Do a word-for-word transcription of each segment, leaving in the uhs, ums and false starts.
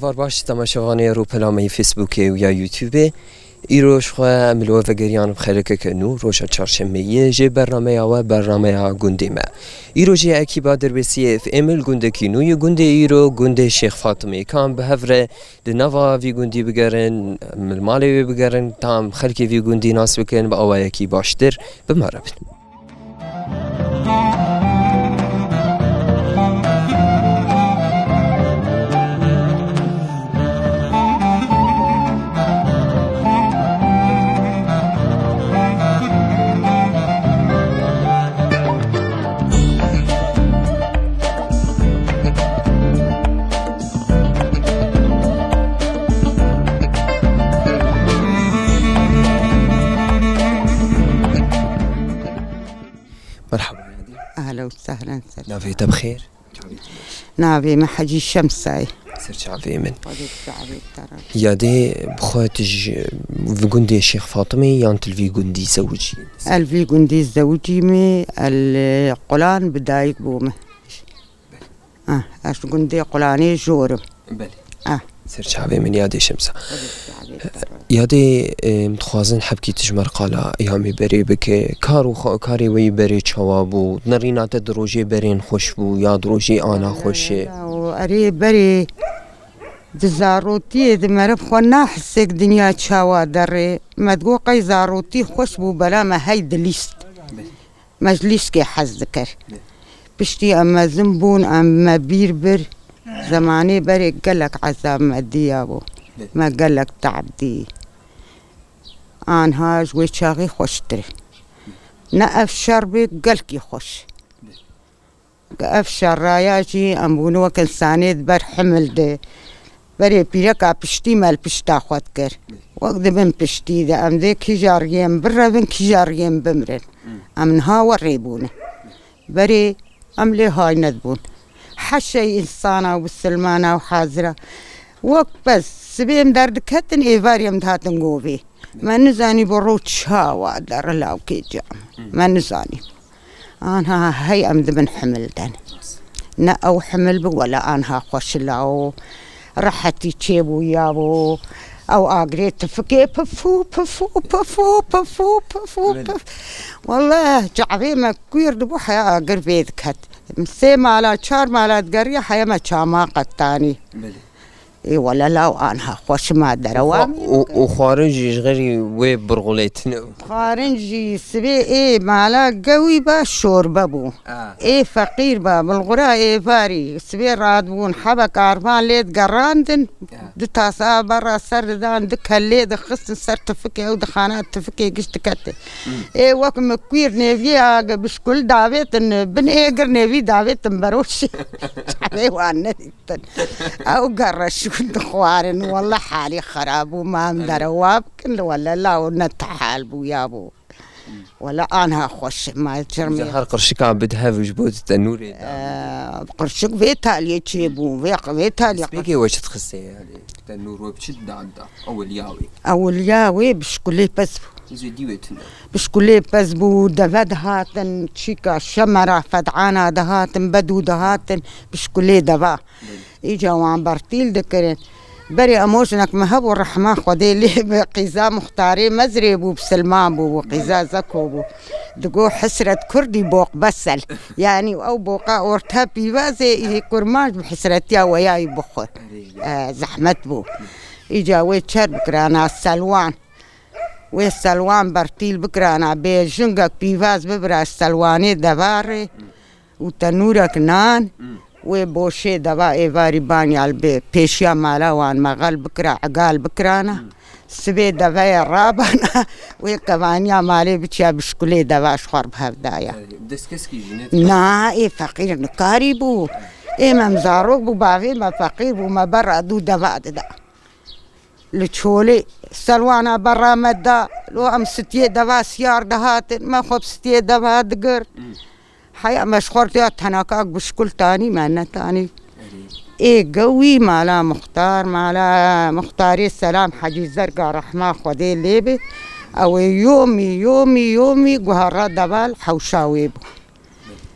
Var baş temaşevanê rûpela me yê Facebookê û ya YouTubeê. Îro ji xwe em li we vegeriyan bi xelekeke nû, roja çarşemeyê, jê bernameya we, bernameya gundê me. Îro jî ekîba Derbêsiyê F M li gundekî nû yê gundê îro, gundê Şêx Fatimê. Ka em bi hev re di nava vî gundî bigerin, em li malê wê bigerin, ta em xelkê vî gundî nas bikin, bi awayekî baştir bi me re bin. Merhaba yadê. Ahlen û sehlen ser. Navê te bi xêr? Navê me Hecî Şemsa ye. Ser çavê min. Xwedê bi çavê te re. Yadê, bi xwe tu ji, vî gundê Şêx Fatimê yan tu li vî gundî zewicî? Ez li vî gundî zewicî me, ez li Qulan bi dayik bûme. Ah, ez ji gundê Qulanê jor im. Belê. Ah. Ser çavê min yadê Şemsa. Xwedê bi çavê te re. Yadê, em, dixwazin hebkî tu ji me re qala eyamê berê bike. Kar û xwe-, karê we yî berê çawa bû? Nerîna te di rojê berên xweş bû ya di rojê ana xweş e? Erê berê di zarotiyê de meriv xwe nahisek dinya çawa derê. Me digot qey zarotî xweş bû, bela me hey dilîst. Belê. Me ji lîskê hez dikir. Piştî em mezin bûn, em me bîr bir. Zemanê berê gelek ezab me diya bû. Me gelek te'b dî. Anha ji wê çaxê xweştir. Ne ev şer bê, gelkî xweş. Ev şerraya jî em bûn wek insanê di ber himil de. Berê pîreka piştî me li pişta xwe dikir. Wek di bin piştî de em dê kîja riyên birevin, kîja riyên bimrin. Em niha werê bûne. Berê em lê hay nedibûn. Heşey însana û bisilmana û hazira. Wek pez, sibê em derdiketin, êvarî em dihatin govê. Me nizanî bo ro çawa dere lawkê cam. Me nizanî. Anha hey em dibin himilden. Ne ew himil bi wele anha xweşila û rehetî çêbû ya bû. Ew agirê tifikê pifû, pifû, pifû, pifû, pifû, Belê. pif. Wele çavê me kuîr dibû heya agir vê diket. Sê mala, çar mala digeriya heya me çama qetanî. Belê. Ê wele law anha xweş ma derewa Xwa-, û, û xwarin jî ji xêrî wê birxulê tune. Xwarin jî sibê ê mala gewî ba şorbe bû. Ah. Ê feqîr ba, bilxura êvarî. Sibê radibûn, hebek arvan lê digerandin. Ah. Du tasa berra ser didan, du kellê dixistin ser tifikê, ew dixana tifikê giş dikete. Hmm. Ê wek mikwîr nêviyê age bişkul davêtin, bin êgir nêvî davêtin beroşê. Çavê wan nedî. Ew gerre şûn dixwarin. Wele halî xerab bû, ma em derewa bikin, wele law ne tehal bû ya bû. Wele anha xweş, ma çirmê. Her qirşika bid hev ji bo tenûrê da. Ee, qirşik vê taliyê çêbû, vê, vê taliyê. Spêkê we çi dixistê, yani, tenûr we bi çi da da? Ewiliya wê. Ewiliya wê bişkulê pez bû. Zêdî wê tune. Bişkulê pez bû, deve dihatin, çîka şemera fed'ana dihatin, bedû dihatin, bişkulê deva. Îca wan bertîl dikirin. Berê emojinek me hebû rehma Xwedê lê be qîza muxtarê Mezrê bû, bisilman bû, bû qîza zeko bû. Digo Hesret Kurdî boq besel. Yanî ew boqa orta pîvazê î kurmanc bi hesretiya weyayî bixwe. E, zehmet bû. Îca wê çer bikirana selwan. Wê selwan bertîl bikirana bê jingek pîvaz bibira selwanê devarê. û tenûrek nan, Hmm. wê boşê deva êvarî banya li bê pêşiya mala wan mexel bikira, egal bikirana. Hmm. Sibê deveyê rabana, wê kevaniya malê biçiya bişkulê deva ji xwe re bi hev daya. Ee, dest keskî jî ne? Na, ê feqîr nikarî bû. Ê me zarok bû, bavê me feqîr bû, me berra dû deva dida. Li çolê selwana berra me da, lo em stiyê deva siyar dihatin, me xwe bi stiyê deva digirt. Hmm. Heya me ji xwe re diya tenaka bişkul tanî me netanî. Erê. Ê gewî mala muxtar, mala muxtarê selam Hecî Zerga rehma Xwedê lê be. Ew ê yomî, yomî, yomî guhara deva li hewşa wê bû.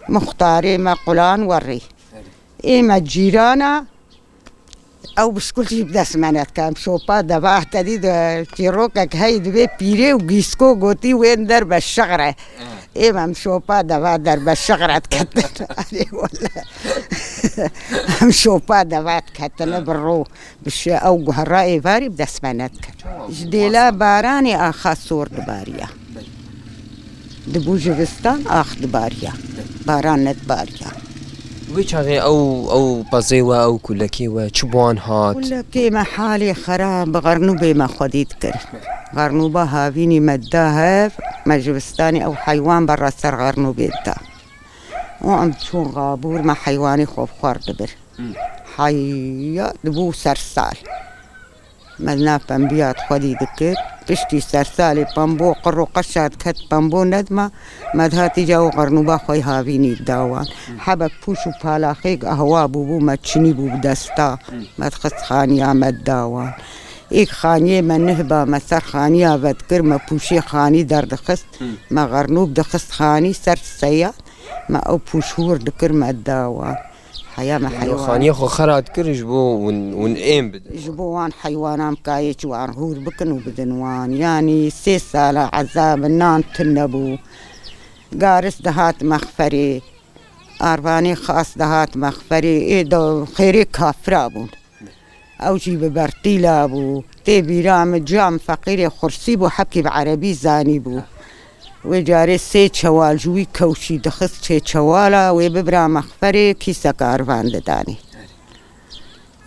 Muxtarê me qulan werê. Erê. Ê me cîrana, Ew bişkul jî bi dest me nedike. Em şopa deva te dî de çîrokek hey dibê pîrê û gîsko gotî wên derbe şixre. Ê me em şopa deva derbe şixre diketin. Erê wele. Em şopa deva diketine bi ro. Bi şi ew guhera êvarî bi dest me nedike. Ji dêla baranê axa sor dibariya. Dibû jivistan ax dibariya. Baran nedibariya. Wê çaxê ew, ew pezê we, ew kulekê we çi bi wan hat? Kulekê me halê xera bi xernûbê me xwedî dikir. Xernûba havînî me dida hev, me jivistanê ew heywan berra ser xernûbê dida. Û em çûn xabûr me heywanê xwe bi xwar dibir. Heya dibû sersal. Me di nav pembiya xwedî dikir. Piştî sersalê pembo qir û qeşa diket pembo nedima, me dihat îca û xernûba xwe yê havînî dida wan. Hebek pûş û palaxê qehwa bûbû, me çinî bû bi desta. Me dixist xaniya me dida wan. Êk xaniyê me nihba me ser xaniya vedikir, me pûşê xanî derdixist, me xernûb dixist xanî ser seya, me ew pûş hûr dikir me dida wan. Heya me heywan. Xaniya xwe xera dikir ji bo hûn, hûn êm bidin. Ji bo wan heywanan bikayê çi wan hûr bikin û bidin wan. Yanî sê sala ezab nan tune bû. Garis dihat mexferê. Arvanê xas dihat mexferê. Ê de xêrê kafira bûn. Ew jî bi bertîla bû. Tê bîra min cam feqîrê xursî bû, hepkî bi erebî zanîbû. Wê carê sê çewal ji wî kewşî dixist çê çewala, wê bibira mexferê kîsek arvan didanê.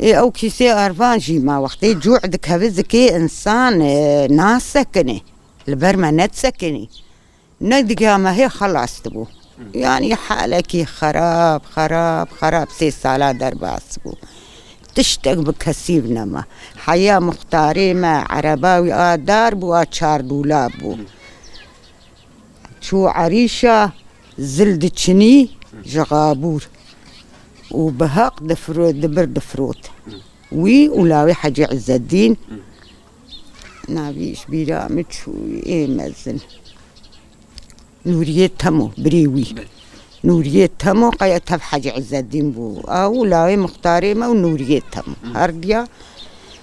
Ê ew kîsê arvan jî ma wextê cû dikeve zikê însan, e, nasekinê. Li ber me nedisekinî. Ne digiya me hê xelas dibû. Yanî halekî xerab, xerab, xerab sê sala derbas bû. Tiştek bi kesî nema. Heya muxtarê me ereba wî a dar bû, a çar dûlab bû. Çû erîşa zil diçinî ji xabûr û bi heq difiro-, dibir difirot. Wî û lawê Hecî Îzzeddîn, navî ji bîra min çû, ê mezin. Nûriyê Temo, birê wî. Belê. Nûriyê Temo, qeya tev Hecî Îzzeddîn bû. Ew lawê muxtarê me û Nûriyê Temo. Hı. Herdiya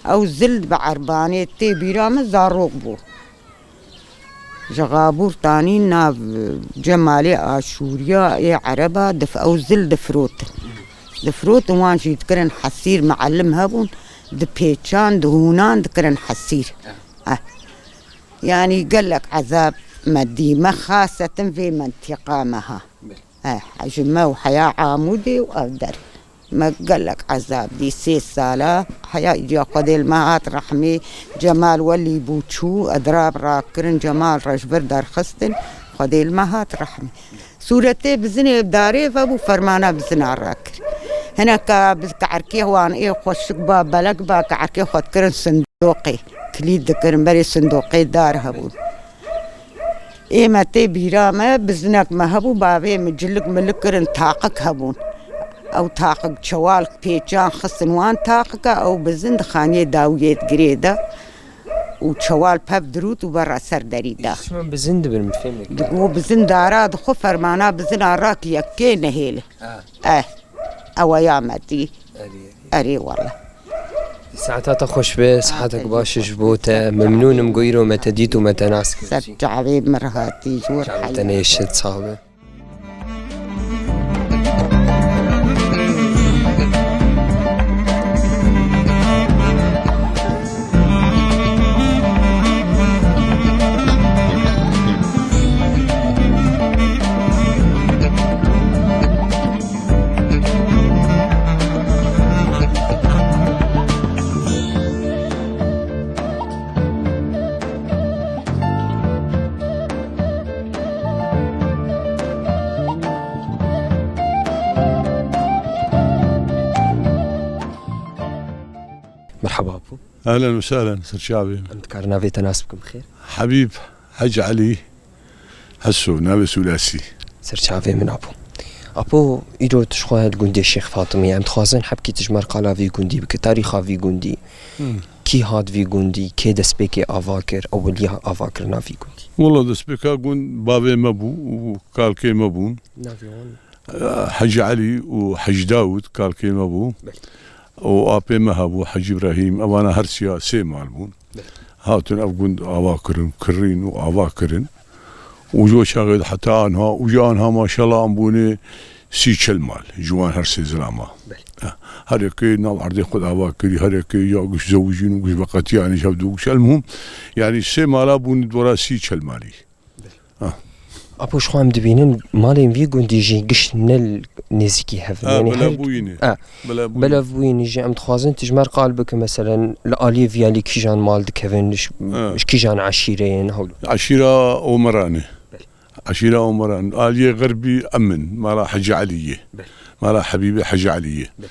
ew zil bi erbanê tê bîra min zarok bû. Ji Xabûr tanî nav Cemalê Aşûriya ê ereba dif-, ew zil difirotin. Difirotin wan jî dikirin hesîr, miellim hebûn, dipêçan, dihûnan dikirin hesîr. Eh. Eh. Yanî gelek ezab me dî. Me xasetin vê mentîqa me ha. Belê. Eh, ji me û heya Amûdê û ev der. Me gelek ezab dî. Sê sala heya îca Xwedê li me hat rehmê. Cemal welî bû çû, edrab rakirin, Cemal re ji vir derxistin, Xwedê li me hat rehmê. Sûretê bizinê darê vebû, fermana bizina rakir. Hineka bi ke'rkê wan ê xweşik ba, belek ba, ke'rkê xwe dikirin sindoqê. Kilît dikirin, berê sindoqê dar hebûn. Ê me tê bîra me, bizinek me hebû, bavê min cilik milik kirin, taqik hebûn. Ew taqik çewal pêçan xistin wan taqika, ew bizin di xaniyê dawiyê di girê de. Û çewal pev dirût û berra ser derî da. Çima bizin dibin, min fêm nekir. Digo bizin dara dixwe fermana bizina rak yekê nehêle. Ha. Eh, ewa ya me dî. Erê, erê. Erê wala. Saeta te xweş be, saetek baş ji bo te. Memnûn im ku îro me te dît û me te nas kir. Ser çavê min re hatî, ji wir heyî. Çavê te nêşit, sax be. Merhaba Apo. Ehlen û sehlen, ser çavê min. Em dikarin navê te nas bikin bi xêr? Habîb Hec Elî Heso, navê sûlasî. Ser çavê min Apo. Apo, îro tu ji xwe li gundê Şêx Fatimê ye. Em dixwazin hebkî tu ji me re qala vî gundî bike, tarîxa vî gundî. Hmm. Kî hat vî gundî, kê destpêkê ava kir, ewiliya avakirina vî gundî? Wela destpêka gund bavê me bû û kalkê me bûn. Navê wan? Hecî Elî û Hecî Dawûd kalkê me bû. Belê. û apê me hebû, Hecî Îbrahîm, evana her siya sê mal bûn. Hatin ev gund ava kirin, kirîn û ava kirin. Û ji wê çaxê de heta anha, û ji anha maşallah em bûne sî çil mal, ji wan her sê zilama. Belê. Eh, her yekê nav erdê xwe de ava kirî, her yekê ya giş zewicîn û giş veqetiyane ji hev du giş. El muhim, yanî sê mala bûn dora sî çil malî. Belê. Ah. Apo, ji xwe em dibînin malên vî gundî jî giş ne li nêzîkî hev in. Ah, yanî her belebûyî ne. Ah, belebûyî. Belebûyî ne jî em dixwazin tu ji me re qal bike, meselen, li aliyê vî alî kîjan mal dikevin, ji, ah, ji kîjan eşîreyên hewl. Eşîra Omeran e. Belê. Eşîra Omeran. Aliyê Xerbî em in. Mala Hecî Elî ye. Belê. Mala Hebîbê Hecî Elî ye. Belê.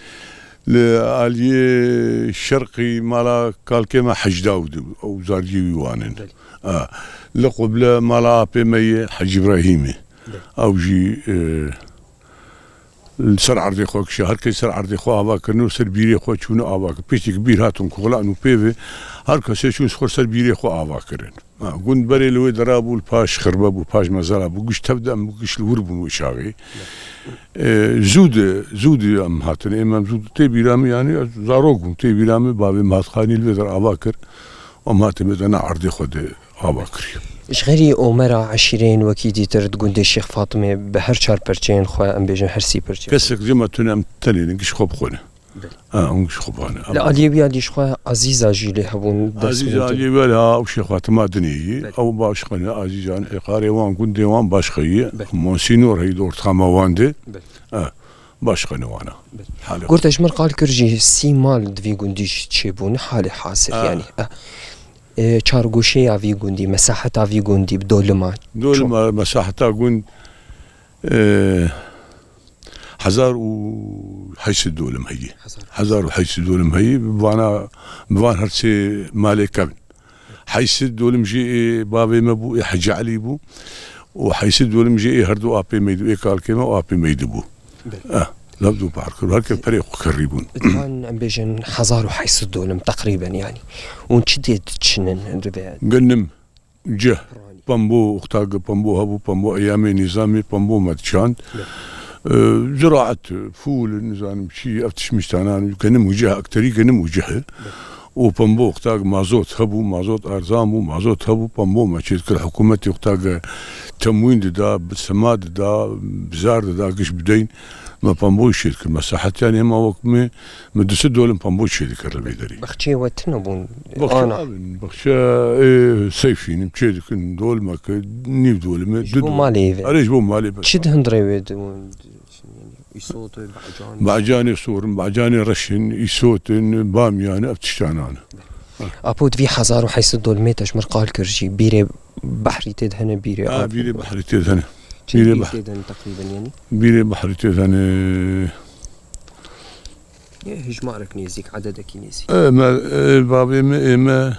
Li aliyê Şerqî mala kalkê me Hecî Dawûd e. Ew zariyê wî wan in. Belê. A, li Quble mala apê me ye Hecî Îbrahîm e. Belê. Ew jî, e, li ser erdê xwe kişa. Her kes ser erdê xwe ava kirine û ser bîrê xwe çûne ava kir. Piştî ku bîr hatin koxlan û pê ve her kesê çûn xwe ser bîrê xwe ava kirin. Ha, gund berê li wê dera bû, li paş xirbe bû, paş mezara bû, giş tev de em giş li wir bûn wê çaxê. E, zû de, zû de em hatin, ê me em zû de tê bîra min, yanî ez zarok bûm, tê bîra min, bavê min hat xanî li vê der ava kir, em hatin vê der na erdê xwe de ava kiriye. Ji xêrî Omera eşîreyên wekî dîtir di gundê Şêx Fatimê bi her çar perçeyên xwe, em bêjin her sî perçeyên xwe. Kesek ji me tune em tenê ne, giş xwe bi xwe ne. Belê. Ha, hûn ji xwe bane. Li aliyê wî alî ji xwe Azîza jî lê hebûn, dest Azîza aliyê wî alî, ha, ew Şêx Fatima dinê yî. Belê. Ew başqe ne, Azîza ne, êqarê wan, gundê wan başqe yî. Belê. Monsignor heyî di ortama wan de. Belê. Ha, başqe ne wana. Belê. Halê. Gurte ji min qal kir jî sî mal di vî gundî jî çêbûn, halê hasil, ha, yanî. Ha. E, çargoşeya vî gundî, mesaheta vî gundî bi dolima. Dolima, mesaheta gund, e, Hezar û heşt sed dolim heye. Hezar. Hezar û heşt sed dolim heye. Bi vana, bi van her sê malê kevin. Heşt sed dolim jê ê bavê me bû, ê Hecî Elî bû. Û heşt sed dolim jê ê her du apê me dî, ê kalkê me û apê me dî bû. Belê. Eh, lev du par kir. Her kes perê xwe kirî bûn. Van em bêjin hezar û heşt sed dolim teqrîben yanî. Hûn çi dê diçinin di vê? Genim. Cih, pembo, wexta ku pembo hebû, pembo eyamê nîzamê, pembo me diçand. Belê. Ee, ziraet, fûl, nizanim çi, ev tişt miştanan, genim û cih, ekterî genim û cih e. Belê. Û pembo wexta ku mazot hebû, mazot erzan bû, mazot hebû, pembo me çêdikir. Hikûmetê wexta ku temwîn dida, bi sema dida, bizar dida, giş bideyn, me pembo çêdikir. Me sahet yanî hema wek me, me du sed dolim pembo çêdikir li vê derê. Baxçeyê we tune bûn? Baxçe ana. Evin, baxçe, e, seyfînim, çê dikin, dolmeke, nîv dolime, ji bo malê ve. Erê, ji bo malê ve. Çi di hundirê wê de bûn? Îsot, bacan. Bacanê sor in, bacanê reş in, îsot in, bamyan, ev tiştanan. Apo, di vî hezar û heşt sed dolmê te ji min qal kir jî, bîrê behrî tê de hene, bîrê, ha, av, bîrê behrî tê de hene. Çend bîrê bîr behr- tê de hene teqrîben yanî? Bîrê behrî tê de hene. Yê hijmarek nêzîk, ededekî nêzîk. E, me, e, bavê me, ê me,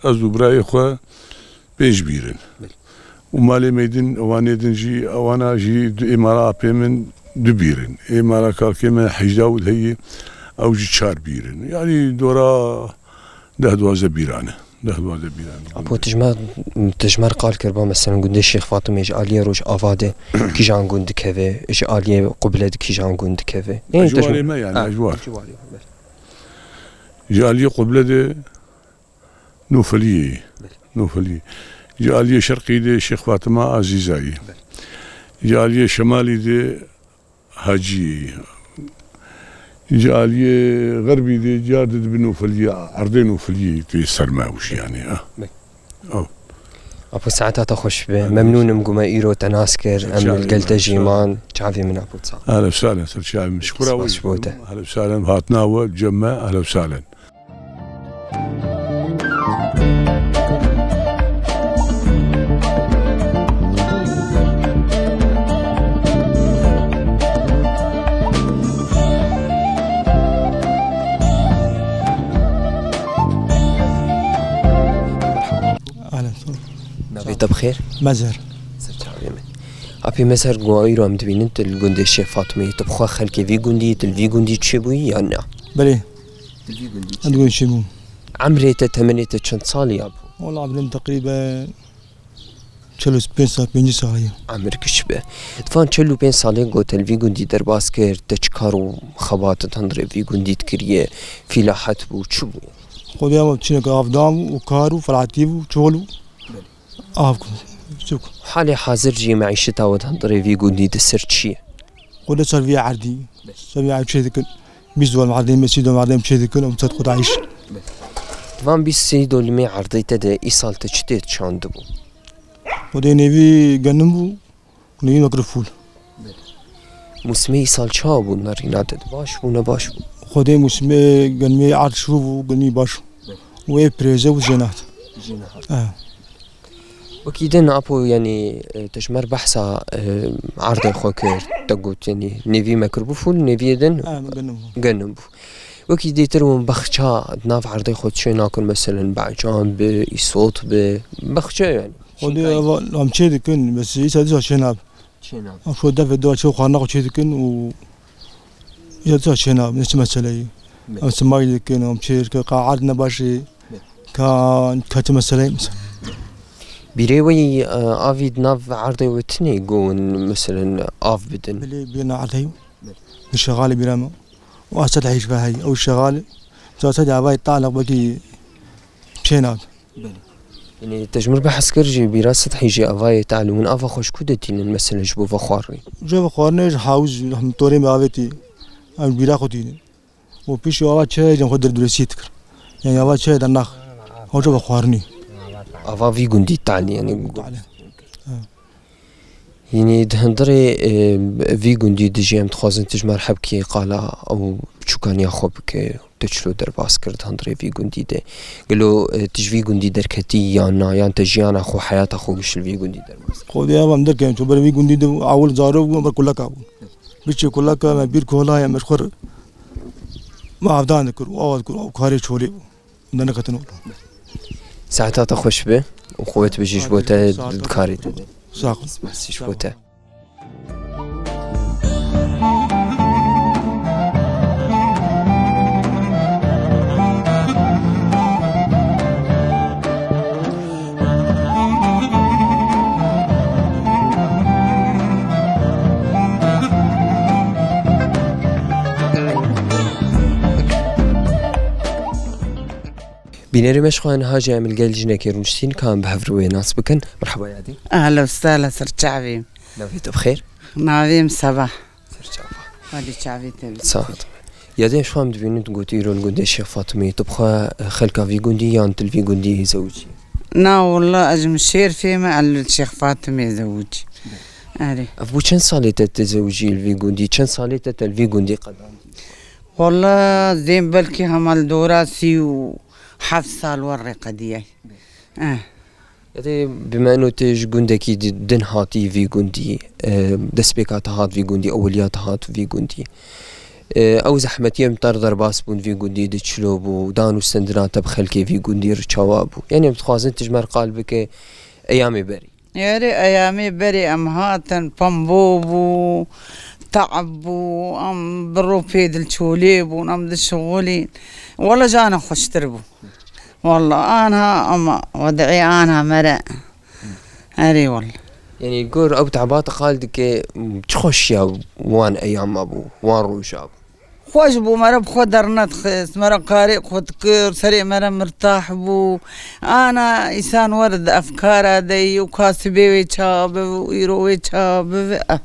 ez û birayê xwe pênc bîr in. Belê. Û malê me din, ewanê din jî, ewana jî du, ê mala apê min du bîr in. Ê mala kalkê me hejda û heye, ew jî çar bîr in. Yanî dora deh duwazdeh bîran e. Deh duwazdeh bîran e. Apo, tu ji me, tu ji me re qal kir ba, meselen, gundê Şêx Fatimê ji aliyê Rojava de kîjan gund dikeve, ji aliyê Quble de kîjan gund dikeve? Ê, ji warê me yanî, ha, ji war. Ji warê me. Ji aliyê Quble de Nofeliyê. Belê. Nofeliyê. Ji aliyê Şerqî de Şêx Fatima Azîzayê. Belê. Ji aliyê Şemalî de Hacî. Ji aliyê Xerbî de car de dibi Nofeliyê, erdê Nofeliyê tê ser me û jî yanî, ha. Bek. Oh. Apo, saeta te xweş be. Memnûn im ku me îro te nas kir. Em li gel te jî man. Çavê min, Apo, sağ ol. Ehlen sahlen, ser çavê min. Şikura we. Spas bo te. Ehlen sahlen, hatina we cem me, ehlen sahlen. Ahlen, sor. Navê te bi xêr? Mezher. Ser çavê min. Apê Mezher, ku îro em dibînin, tu li gundê Şêx Fatimê yî, tu bi xwe xelkê vî gundî yî, tu li vî gundî çêbûyî yan na? Belê. Li vî gundî çêbû. Em dibînin çêbûm. Emrê te, temenê te çend salî ya bû? Wala emrim teqrîben Çel û pênc sal, pêncî sal ye. Emir kiç be. Di van çel û pênc salên ku te li vî gundî derbas kir, te çi kar û xebat di hundirê vî gundî dikiriye, fîlahet bû, çi bû? Xwedê ew çinek avdan bû û kar û felatî bû, çol û av ku, çi ku. Halê hazir jî meîşeta we di hundirê vî gundî di ser çi ye? Xwedê ser vî erdî, ser vî erdî çê dikin. Bîst dolar erdê me, sî dolar erdê me çê dikin, ew çet xwe dayîş. Di van bîst sî dolimê erdê te de îsal te çi tê çandibû? Xwedê nêvî genim bû, nêvî mekir fûl. Mûsimê îsal çawa bû nerîna te? Baş bû, ne baş bû? Xwedê mûsimê genimê erd şû bû, genimî baş. Wê pirêze û jênat. Jênat. Eh. Wekî din apo, yanî, e, te ji me re behsa, e, erdê xwe kir, te got, yanî, nêvî me kiribû fûl, nêviyê din Eh, genim bû. Genim bû. Wekî dêtir hûn bexça di nav erdê xwe çê nakin, meselen, becan bi, îsot bi, bexçe yanî. Xwedê eva em çê dikin, bes îsa dîsa çê nabe. Çê nabe. Em xwe devê dua çê xwarina xwe çê dikin û îsa dîsa çê nabe, ne çi meseleyî. Em simayî dikin, em çê dikin, ka erd ne baş e, ka, ka çi meseleyî mesela. Bîrê we yî, e, avî di nav erdê we tune got, meselen, av bidin. Bilê bîna erdê. Di şexalê bîra me. Û a sedhî ji ve heyî, ew şexal, ca sedhî avayê talaq wekî çê nabe. Belê. Yanî te ji min re behs kir jî, bîra sedhî jî avayê talê, hûn ava xwe ji ku de tînin, meselen ji bo vexwarinê? Ji vexwarinê ji hawîz, ji torê me avêtî, em bîra xwe tînin. Û piştî ava çê jî xwe derdûresî dikir. Yanî ava çê dernax, ew ji vexwarinê. Ava vî gundî talê, yanî. Talê. Ha. Yanî di hundirê, e, vî gundî de jî em dixwazin tu ji me re hebkê qala ew çûkaniya xwe bike, te çilo derbas kir di hundirê vî gundî de. Gelo, e, tu ji vî gundî derketî yan na, yan te jiyana xwe, heyata xwe giş li vî gundî derbas kir? Xwedê ev em derkevin, çû ber vî gundî de ewil zarok bû, ber kuleka bû. Biçê kuleka me bîr kola ye, me ji xwe re me avdan dikir û awa dikir û karê çolê bû. Em de neketin ol. Saeta te xweş be û quwet bijî ji bo te. Saeta te di karê te de. Sağ ol. Spasî ji bo te. Bînerê me, ji xwe niha jî em li gel jinekê rûniştîn, ka em bi hev re wê nas bikin. Merheba yadî. Ehla û sehla, ser çavê. Navê te bi xêr? Navê min Seba. Ser çava. Xwedî çavê te bi. Saet. Yadî, em ji xwe em dibînin, tu gotî îro li gundê Şêx Fatimê. Tu bi xwe xelka vî gundî yan tu li vî gundî zewicî? Na, walla ez ji min şêrfê me, ez li Şêx Fatimê zewicî. Erê. Ev bû çend salê te, te zewicî li vî gundî? Çend salê te, te li vî gundî qedandî? Walla zên belkî hema li dora sî û heft sal wer rê qediyay. Eh. Yadê, bi meno tê ji gundekî di-, din hatî vî gundî, e, destpêka te hat vî gundî, ewiliya te hat vî gundî. E, ew zehmetiyê em tar derbas bûn vî gundî di çilo bû, dan û stendina te bi xelkê vî gundî re çawa bû? Yanî em dixwazin tu ji me re qal bike eyamê berê. Erê, eyamê berê em hatin, pembo bû, te'b bû, em bi ropê dil çolê bûn, em dişixulîn. Wele canan xweştir bû. Wele anha, ama wed'ê anha mere. Erê wele. Yanî gor ew te'ba te qal dike, çi xweşiya wan eyama bû, wan roja bû. Xweş bû, mere bi xwe dernedixist, mere karê xwe dikir, serê mere mirtah bû. Ana îsan wer di efkara de yî û ka sibê wê ça bibe û îro wê ça bibe, ev.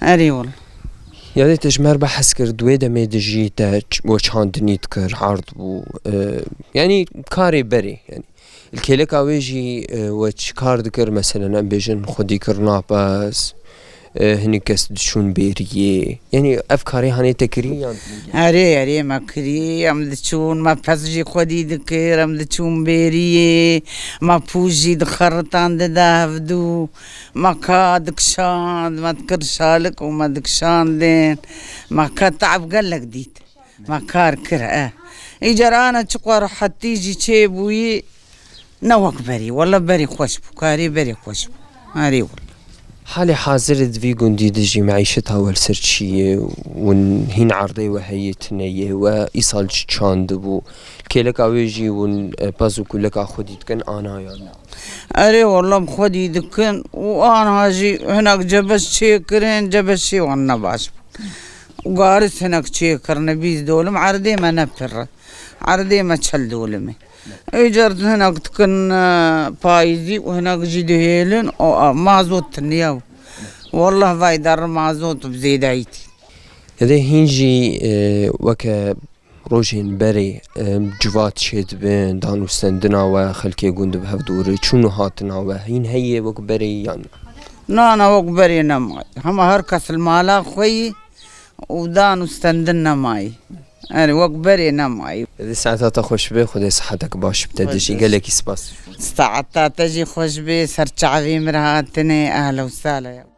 Erê wele. Yadê, te ji me re behs kir, di wê demê de jî te ç-, we çandinî dikir, erd bû. E, yanî karê berê, yanî. Li kêleka wê jî, e, we çi kar dikir? Meselen, em bêjin xwedîkirina pez, e, hinek kes diçûn bêriyê. Yanî ev karê hanê te kirî yan? Erê, erê, me kirî. Em diçûn, me pez jî xwedî dikir, em diçûn bêriyê, me pûz jî dixeritan dida hevdû. Me ka dikişand, me dikir şalik û me dikişandin. Me ka te'b gelek dît. Me kar kir, e. Îcar ana çiqas rehetî jî çêbûyî, ne wek berî. Wele berî xweş bû, karî berî xweş bû. Erê wele. Halê hazir di vî gundî de jî meîşeta we li ser çi ye? Hûn hîn erdê we heye tune ye? We îsal çi çandibû? Kêleka wê jî hûn, e, pez û kuleka xwedî dikin ana yan na? Erê, wela em xwedî dikin û anha jî hinek cebeş çêkirin, cebeşê wan ne baş bû. Û garis hinek çêkirine bîst dolim, erdê me ne pir e. Erdê me çel dolim e. Ê car hinek dikin, e, payîzî û hinek jî dihêlin û, a, mazot tiniya bû. Wallah vay der mazot bi zêdayî tî. Yadê hîn jî, e, weke rojên berê, e, civat çêdibin, danûstendina we, xelkê gund bi hev dûr, çûn û hatina we, hîn heye wek berê yan? Na, na, wek berê nema. Hema her kes li mala xwe yî û danûstendin nemayî. Erê, wek berê nemayî. Di saeta te xweş be, Xwedê sihetek baş bi te de jî. Xweş be. Gelekî spas. Saeta te jî xweş be, ser çavê min re hatine, ehla û sahla.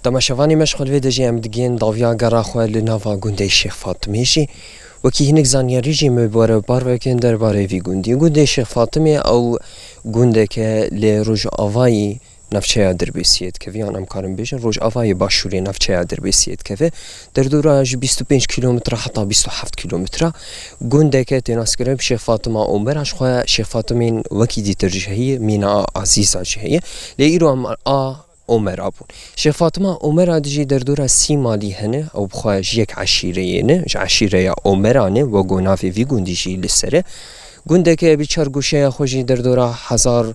Temaşevanê me, ji xwe li vê de jî em digihên dawiya gera xwe li nava gundê Şêx Fatimê jî. Wekî hinek zanyarî jî me bi we re parve kirin derbarê vî gundî. Gundê Şêx Fatimê ew gundeke li rojavayî navçeya Dirbêsiyê dikeve, yan em karin bêjin rojavayê başûrê navçeya Dirbêsiyê dikeve. Derdora ji bîst û pênc kîlometre heta bîst û heft kîlometre. Gundeke tê naskirin bi Şêx Fatima Omera, ji xwe Şêx Fatimên wekî dîtir jî heye, Mîna a Azîza jî heye. Lê îro em a Omera bûn. Şêx Fatima Omera de jî derdora sî malî hene, ew bi xwe ji yek eşîreyê ne, ji eşîreya Omera ne, wek ku navê vî gundî jî li ser e. Gundeke bi çar goşeya xwe jî derdora hezar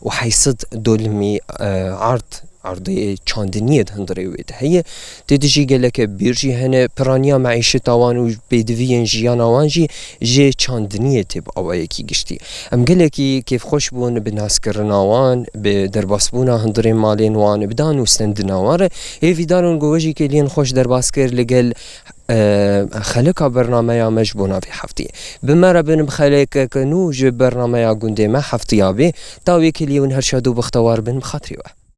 û heyt sed dolimî, e, erd, erdê çandiniyê di hundirê wê de heye. Tê de jî geleke bîr jî hene, piraniya meîşeta wan û pêdiviyên jiyana wan jî ji çandiniyê tê bi awayekî giştî. Em gelekî kêfxweş bûn bi naskirina wan, bi derbasbûna hundirên malên wan, bi dan û stendina wan re. Hêvîdar in ku we jî kêliyên xweş derbas kir li gel, e, xeleka bernameya me ji bo navê heftiyê. Bi me re bin bi xelekeke nû ji bernameya gundê me heftiya bê. Ta wê kêliyê hûn her şad û bextewar bin bi xatirê we.